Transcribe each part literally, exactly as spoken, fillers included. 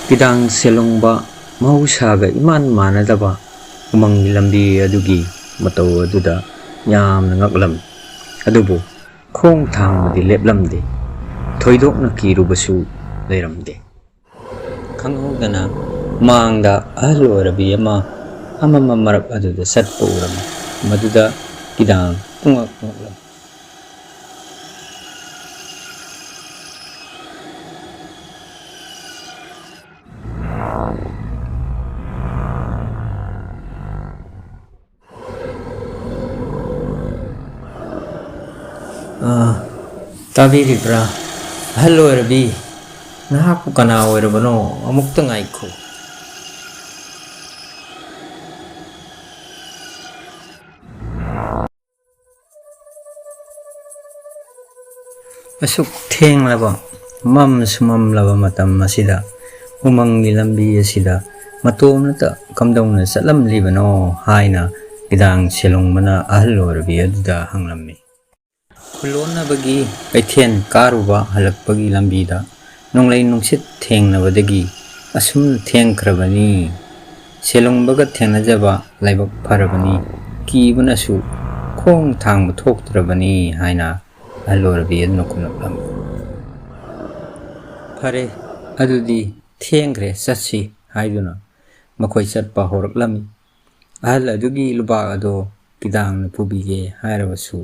ꯀꯤꯗꯥꯡ ꯁꯦꯂꯨꯡꯕ ꯃꯍꯧꯁꯥꯒ ꯏꯃꯥꯟ ꯃꯥꯟꯅꯗꯕ ꯎꯃꯪꯒꯤ ꯂꯝꯕꯤ ꯑꯗꯨꯒꯤ ꯃꯇꯧ ꯑꯗꯨꯗ ꯌꯥꯝꯅ ꯉꯛꯂꯝꯃꯤ꯫ ꯑꯗꯨꯕꯨ ꯈꯣꯡ ꯊꯥꯡꯕꯗꯤ ꯂꯦꯞꯂꯝꯗꯦ꯫ ꯊꯣꯏꯗꯣꯛꯅ ꯀꯤꯔꯨꯕꯁꯨ ꯂꯩꯔꯝꯗꯦ꯫ ꯈꯪꯍꯧꯗꯅ ꯃꯥꯡꯗ ꯑꯍꯜ ꯑꯣꯏꯔꯕꯤ ꯑꯃ ꯑꯃꯝꯕ ꯃꯔꯛ ꯑꯗꯨꯗ ꯆꯠꯄ ꯎꯔꯝꯃꯤ꯫ ꯃꯗꯨꯗ ꯀꯤꯗꯥꯡ ꯄꯨꯡꯉꯛ ꯉꯛꯂꯝꯃꯤ꯫ ꯑꯥ, ꯇꯥꯕꯤꯔꯤꯕ꯭ꯔꯥ? ꯑꯍꯜ ꯑꯣꯏꯔꯕꯤ, ꯅꯍꯥꯛꯄꯨ ꯀꯅꯥ ꯑꯣꯏꯔꯕꯅꯣ? ꯑꯃꯨꯛꯇ ꯉꯥꯏꯈꯣ꯫ ꯑꯁꯨꯛ ꯊꯦꯡꯂꯕ, ꯃꯝꯁꯨ ꯃꯝꯂꯕ ꯃꯇꯝ ꯑꯁꯤꯗ ꯎꯃꯪꯒꯤ ꯂꯝꯕꯤ ꯑꯁꯤꯗ ꯃꯇꯣꯝꯅꯇ ꯀꯝꯗꯧꯅ ꯆꯠꯂꯝꯂꯤꯕꯅꯣ ꯍꯥꯏꯅ ꯀꯤꯗꯥꯡ ꯁꯦꯂꯨꯡꯕꯅ ꯑꯍꯜ ꯑꯣꯏꯔꯕꯤ ꯑꯗꯨꯗ ꯍꯪꯂꯝꯃꯤ꯫ ꯈꯨꯜꯂꯣꯟꯅꯕꯒꯤ ꯀꯩꯊꯦꯜ ꯀꯥꯔꯨꯕ ꯍꯜꯂꯛꯄꯒꯤ ꯂꯝꯕꯤꯗ ꯅꯣꯡꯂꯩ ꯅꯨꯡꯁꯤꯠ ꯊꯦꯡꯅꯕꯗꯒꯤ ꯑꯁꯨꯝꯅ ꯊꯦꯡꯈ꯭ꯔꯕꯅꯤ꯫ ꯁꯦꯂꯨꯡꯕꯒ ꯊꯦꯡꯅꯖꯕ ꯂꯥꯏꯕꯛ ꯐꯔꯕꯅꯤ꯫ ꯀꯤꯕꯅꯁꯨ ꯈꯣꯡ ꯊꯥꯡꯕ ꯊꯣꯛꯇ꯭ꯔꯕꯅꯤ ꯍꯥꯏꯅ ꯑꯍꯜ ꯑꯣꯏꯔꯕꯤ ꯑꯗꯨꯅ ꯈꯨꯝꯂꯛꯂꯝꯃꯤ꯫ ꯐꯔꯦ, ꯑꯗꯨꯗꯤ ꯊꯦꯡꯈ꯭ꯔꯦ, ꯆꯠꯁꯤ ꯍꯥꯏꯗꯨꯅ ꯃꯈꯣꯏ ꯆꯠꯄ ꯍꯧꯔꯛꯂꯝꯃꯤ꯫ ꯑꯍꯜ ꯑꯗꯨꯒꯤ ꯂꯨꯕꯥꯛ ꯑꯗꯣ ꯀꯤꯗꯥꯡꯅ ꯄꯨꯕꯤꯒꯦ ꯍꯥꯏꯔꯕꯁꯨ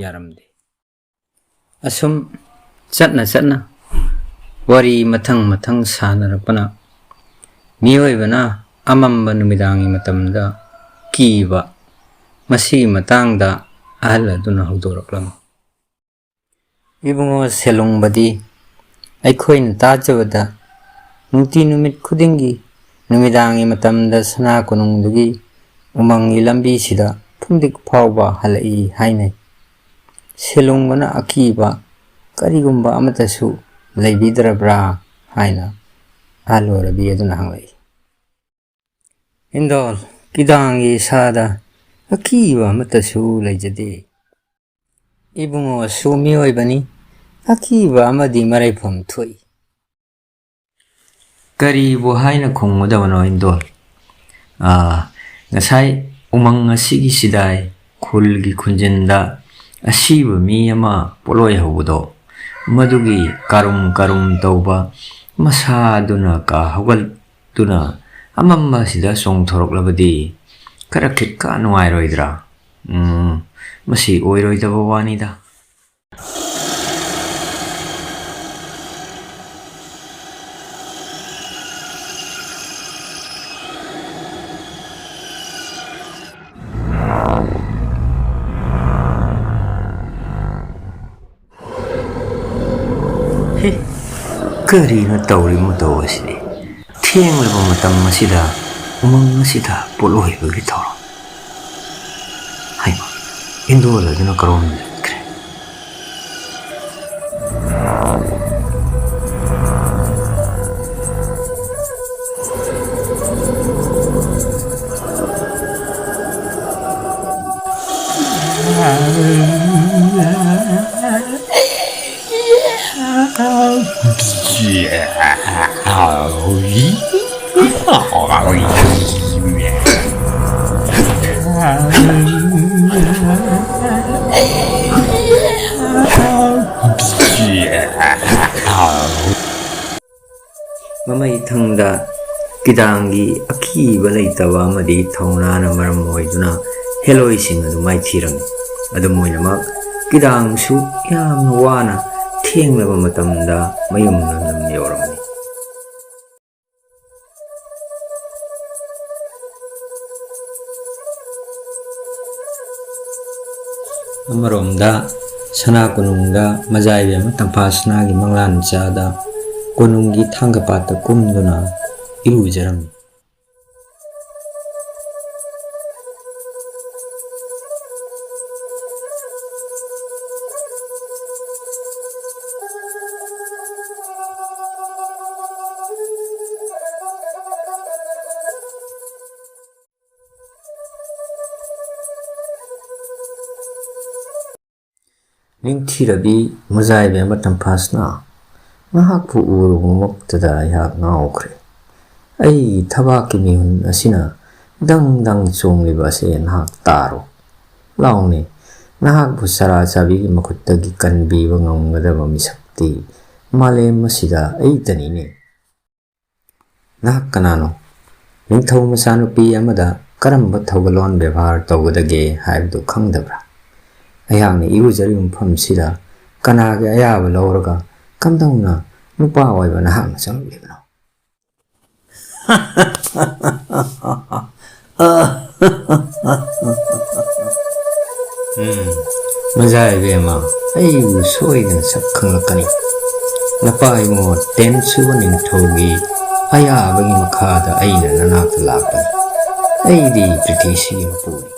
ꯌꯥꯔꯝꯗꯦ꯫ ꯑꯁꯨꯝ ꯆꯠꯅ ꯆꯠꯅ ꯋꯥꯔꯤ ꯃꯊꯪ ꯃꯊꯪ ꯁꯥꯟꯅꯔꯛꯄꯅ ꯃꯤꯑꯣꯏꯕꯅ ꯑꯃꯝꯕ ꯅꯨꯃꯤꯗꯥꯡꯒꯤ ꯃꯇꯝꯗ ꯀꯤꯕ, ꯃꯁꯤꯒꯤ ꯃꯇꯥꯡꯗ ꯑꯍꯜ ꯑꯗꯨꯅ ꯍꯧꯗꯣꯔꯛꯂꯝꯃꯤ꯫ ꯏꯕꯨꯡꯉꯣ ꯁꯦꯂꯨꯡꯕꯗꯤ ꯑꯩꯈꯣꯏꯅ ꯇꯥꯖꯕꯗ ꯅꯨꯡꯇꯤ ꯅꯨꯃꯤꯠ ꯈꯨꯗꯤꯡꯒꯤ ꯅꯨꯃꯤꯗꯥꯡꯒꯤ ꯃꯇꯝꯗ ꯁꯅꯥ ꯀꯣꯅꯨꯡꯗꯒꯤ ꯎꯃꯪꯒꯤ ꯂꯝꯕꯤꯁꯤꯗ ꯐꯨꯝꯗꯤꯛ ꯐꯥꯎꯕ ꯍꯜꯂꯛꯏ ꯍꯥꯏꯅꯩ꯫ ꯁꯦꯂꯨꯡꯕꯅ ꯑꯀꯤꯕ ꯀꯔꯤꯒꯨꯝꯕ ꯑꯃꯠꯇꯁꯨ ꯂꯩꯕꯤꯗ꯭ꯔꯕ꯭ꯔꯥ ꯍꯥꯏꯅ ꯑꯍꯜ ꯑꯣꯏꯔꯕꯤ ꯑꯗꯨꯅ ꯍꯪꯂꯛꯏ꯫ ꯏꯟꯗꯣꯜ, ꯀꯤꯗꯥꯡꯒꯤ ꯏꯁꯥꯗ ꯑꯀꯤꯕ ꯑꯃꯠꯇꯁꯨ ꯂꯩꯖꯗꯦ꯫ ꯏꯕꯨꯡꯉꯣꯁꯨ ꯃꯤꯑꯣꯏꯕꯅꯤ, ꯑꯀꯤꯕ ꯑꯃꯗꯤ ꯃꯔꯩꯐꯝ ꯊꯣꯛꯏ꯫ ꯀꯔꯤꯕꯨ ꯍꯥꯏꯅ ꯈꯨꯝꯒꯗꯕꯅꯣ, ꯏꯟꯗꯣꯜ? ꯑꯥ, ꯉꯁꯥꯏ ꯎꯃꯪ ꯑꯁꯤꯒꯤ ꯁꯤꯗꯥꯏ ꯈꯨꯜꯒꯤ ꯈꯨꯟꯖꯤꯟꯗ ꯑꯁꯤꯕ ꯃꯤ ꯑꯃ ꯄꯣꯠꯂꯣꯏ ꯍꯧꯕꯗꯣ, ꯃꯗꯨꯒꯤ ꯀꯔꯨꯝ ꯀꯔꯨꯝ ꯇꯧꯕ ꯃꯁꯥꯗꯨꯅ ꯀꯥ ꯍꯧꯒꯠꯇꯨꯅ ꯑꯃꯝꯕ ꯑꯁꯤꯗ ꯆꯣꯡꯊꯣꯔꯛꯂꯕꯗꯤ ꯈꯔ ꯈꯤꯠꯀ ꯅꯨꯡꯉꯥꯏꯔꯣꯏꯗ꯭ꯔꯥ? ꯎꯝ, ꯃꯁꯤ ꯑꯣꯏꯔꯣꯏꯗꯕ ꯋꯥꯅꯤꯗ꯫ ꯍꯦ, ꯀꯔꯤꯅꯣ ꯇꯧꯔꯤꯕ ꯃꯇꯧ ꯑꯁꯤꯗꯤ? ꯊꯦꯡꯂꯕ ꯃꯇꯝ ꯑꯁꯤꯗ ꯎꯃꯪ ꯑꯁꯤꯗ ꯄꯣꯠꯂꯣꯏꯕꯒꯤ ꯊꯧꯔꯝ? ꯍꯩꯃꯥ, ꯏꯟꯗꯣꯜ ꯑꯗꯨꯅ ꯀꯔꯣꯝꯗ ꯆꯠꯈ꯭ꯔꯦ? ꯃꯃꯩꯊꯪꯗ ꯀꯤꯗꯥꯡꯒꯤ ꯑꯀꯤꯕ ꯂꯩꯇꯕ ꯑꯃꯗꯤ ꯊꯧꯅꯥꯅ ꯃꯔꯝ ꯑꯣꯏꯗꯨꯅ ꯍꯦꯂꯣꯏꯁꯤꯡ ꯑꯗꯨ ꯃꯥꯏꯊꯤꯔꯝꯃꯤ꯫ ꯑꯗꯨꯝ ꯑꯣꯏꯅꯃꯛ, ꯀꯤꯗꯥꯡꯁꯨ ꯌꯥꯝꯅ ꯋꯥꯅ ꯊꯦꯡꯂꯕ ꯃꯇꯝꯗ ꯃꯌꯨꯝ ꯂꯝꯗꯝ ꯌꯧꯔꯝꯃꯤ꯫ ꯑꯃꯔꯣꯝꯗ, ꯁꯅꯥ ꯀꯣꯅꯨꯡꯗ ꯃꯖꯥ ꯏꯕꯦꯝꯃ ꯇꯝꯐꯥꯁꯅꯥꯒꯤ ꯃꯪꯂꯥꯟ ꯃꯆꯥꯗ ꯀꯣꯅꯨꯡꯒꯤ ꯊꯥꯡꯒ ꯄꯥꯠꯇ ꯀꯨꯝꯗꯨꯅ ꯏꯔꯨꯖꯔꯝꯃꯤ꯫ ꯅꯤꯡꯊꯤꯔꯕꯤ ꯃꯖꯥ ꯏꯕꯦꯝꯃ ꯇꯝꯐꯥꯁꯅꯥ, ꯅꯍꯥꯛꯄꯨ ꯎꯔꯨꯕꯃꯛꯇꯗ ꯑꯩꯍꯥꯛ ꯉꯥꯎꯈ꯭ꯔꯦ꯫ ꯑꯩꯒꯤ ꯊꯕꯥꯛꯀꯤ ꯃꯤꯍꯨꯟ ꯑꯁꯤꯅ ꯗꯪ ꯗꯪ ꯆꯣꯡꯂꯤꯕ ꯑꯁꯤ ꯅꯍꯥꯛ ꯇꯥꯔꯣ꯫ ꯂꯥꯎꯅꯦ, ꯅꯍꯥꯛꯄꯨ ꯆꯔꯥ ꯆꯥꯕꯤꯒꯤ ꯃꯈꯨꯠꯇꯒꯤ ꯀꯟꯕꯤꯕ ꯉꯝꯒꯗꯕ ꯃꯤꯁꯛꯇꯤ ꯃꯥꯂꯦꯝ ꯑꯁꯤꯗ ꯑꯩꯇꯅꯤꯅꯦ꯫ ꯅꯍꯥꯛ ꯀꯅꯥꯅꯣ? ꯅꯤꯡꯊꯧ ꯃꯆꯥꯅꯨꯄꯤ ꯑꯃꯗ ꯀꯔꯝꯕ ꯊꯧꯒꯜꯂꯣꯟ ꯕꯦꯕꯥꯔ ꯇꯧꯒꯗꯒꯦ ꯍꯥꯏꯕꯗꯨ ꯈꯪꯗꯕ꯭ꯔꯥ? ꯑꯩꯍꯥꯛꯅ ꯏꯔꯨꯖꯔꯤꯕ ꯃꯐꯝꯁꯤꯗ ꯀꯅꯥꯒꯤ ꯑꯌꯥꯕ ꯂꯧꯔꯒ ꯀꯝꯗꯧꯅ ꯅꯨꯄꯥ ꯑꯣꯏꯕ ꯅꯍꯥꯛꯅ ꯆꯪꯂꯛꯂꯤꯕꯅꯣ? ꯎꯝ, ꯃꯖꯥ ꯏꯕꯦꯝꯃ, ꯑꯩꯕꯨ ꯁꯣꯏꯗꯅ ꯁꯛ ꯈꯪꯂꯛꯀꯅꯤ꯫ ꯅꯄꯥ ꯏꯕꯨꯡꯉꯣ ꯇꯦꯟ ꯁꯨꯕ ꯅꯤꯡꯊꯧꯒꯤ ꯑꯌꯥꯕꯒꯤ ꯃꯈꯥꯗ ꯑꯩꯅ ꯅꯅꯥꯛꯇ ꯂꯥꯛꯄꯅꯤ꯫ ꯑꯩꯗꯤ ꯄ꯭ꯔꯤꯊꯤꯁꯤꯒꯤ ꯃꯄꯨꯅꯤ꯫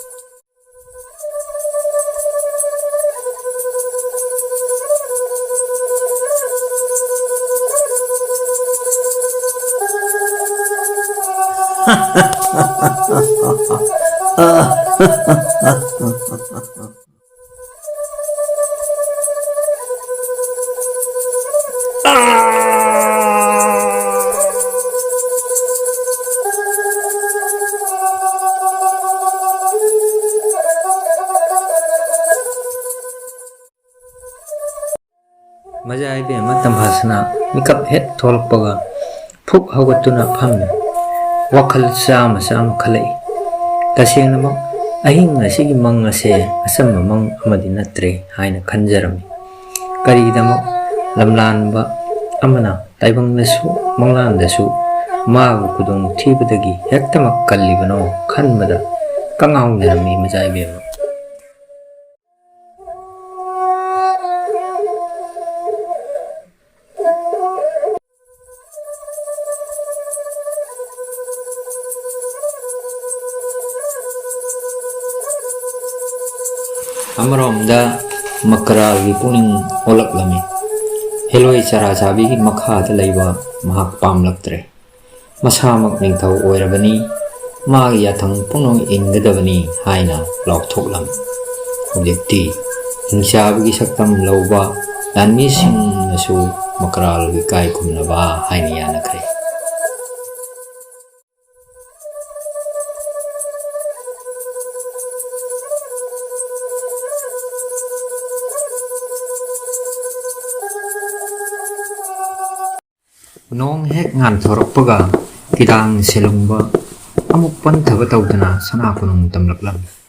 ꯃꯖꯥ ꯏꯕꯦꯝꯃ ꯇꯝꯐꯥꯁꯅꯥ ꯃꯤꯀꯞ ꯍꯦꯛ ꯊꯣꯛꯂꯛꯄꯒ ꯐꯨꯛ ꯍꯧꯒꯠꯇꯨꯅ ꯐꯝꯃꯤ꯫ ꯋꯥꯈꯜ ꯆꯥꯝꯃ ꯆꯥꯝꯃ ꯈꯜꯂꯛꯏ꯫ ꯇꯁꯦꯡꯅꯃꯛ ꯑꯍꯤꯡ ꯑꯁꯤꯒꯤ ꯃꯪ ꯑꯁꯦ ꯑꯆꯝꯕ ꯃꯪ ꯑꯃꯗꯤ ꯅꯠꯇ꯭ꯔꯦ ꯍꯥꯏꯅ ꯈꯟꯖꯔꯝꯃꯤ꯫ ꯀꯔꯤꯒꯤꯗꯃꯛ ꯂꯝꯂꯥꯟꯕ ꯑꯃꯅ ꯇꯥꯏꯕꯪꯗꯁꯨ ꯃꯪꯂꯥꯟꯗꯁꯨ ꯃꯥꯕꯨ ꯈꯨꯗꯣꯡꯊꯤꯕꯗꯒꯤ ꯍꯦꯛꯇꯃꯛ ꯀꯜꯂꯤꯕꯅꯣ ꯈꯟꯕꯗ ꯀꯉꯥꯎꯅꯔꯝꯃꯤ ꯃꯖꯥ ꯏꯕꯦꯝꯃ꯫ ꯑꯃꯔꯣꯝꯗ ꯃꯀꯔꯥꯒꯤ ꯄꯨꯛꯅꯤꯡ ꯑꯣꯜꯂꯛꯂꯝꯃꯤ꯫ ꯍꯦꯂꯣꯏ ꯆꯔꯥ ꯆꯥꯕꯤꯒꯤ ꯃꯈꯥꯗ ꯂꯩꯕ ꯃꯍꯥꯛ ꯄꯥꯝꯂꯛꯇ꯭ꯔꯦ꯫ ꯃꯁꯥꯃꯛ ꯅꯤꯡꯊꯧ ꯑꯣꯏꯔꯕꯅꯤ, ꯃꯥꯒꯤ ꯌꯥꯊꯪ ꯄꯨꯝꯅꯃꯛ ꯏꯟꯒꯗꯕꯅꯤ ꯍꯥꯏꯅ ꯂꯥꯎꯊꯣꯛꯂꯝꯃꯤ꯫ ꯍꯧꯖꯤꯛꯇꯤ ꯍꯤꯡꯆꯥꯕꯒꯤ ꯁꯛꯇꯝ ꯂꯧꯕ ꯂꯥꯟꯃꯤꯁꯤꯡꯅꯁꯨ ꯃꯀꯔꯥꯜ ꯏꯀꯥꯏ ꯈꯨꯝꯅꯕ ꯍꯥꯏꯅ ꯌꯥꯅꯈ꯭ꯔꯦ꯫ ꯅꯣꯡ ꯍꯦꯛ ꯉꯥꯟꯊꯣꯔꯛꯄꯒ ꯀꯤꯗꯥꯡ ꯁꯦꯂꯨꯡꯕ ꯑꯃꯨꯛ ꯄꯟꯊꯕ ꯇꯧꯗꯅ ꯁꯅꯥ ꯀꯣꯅꯨꯡ ꯇꯝꯂꯛꯂꯝꯃꯤ꯫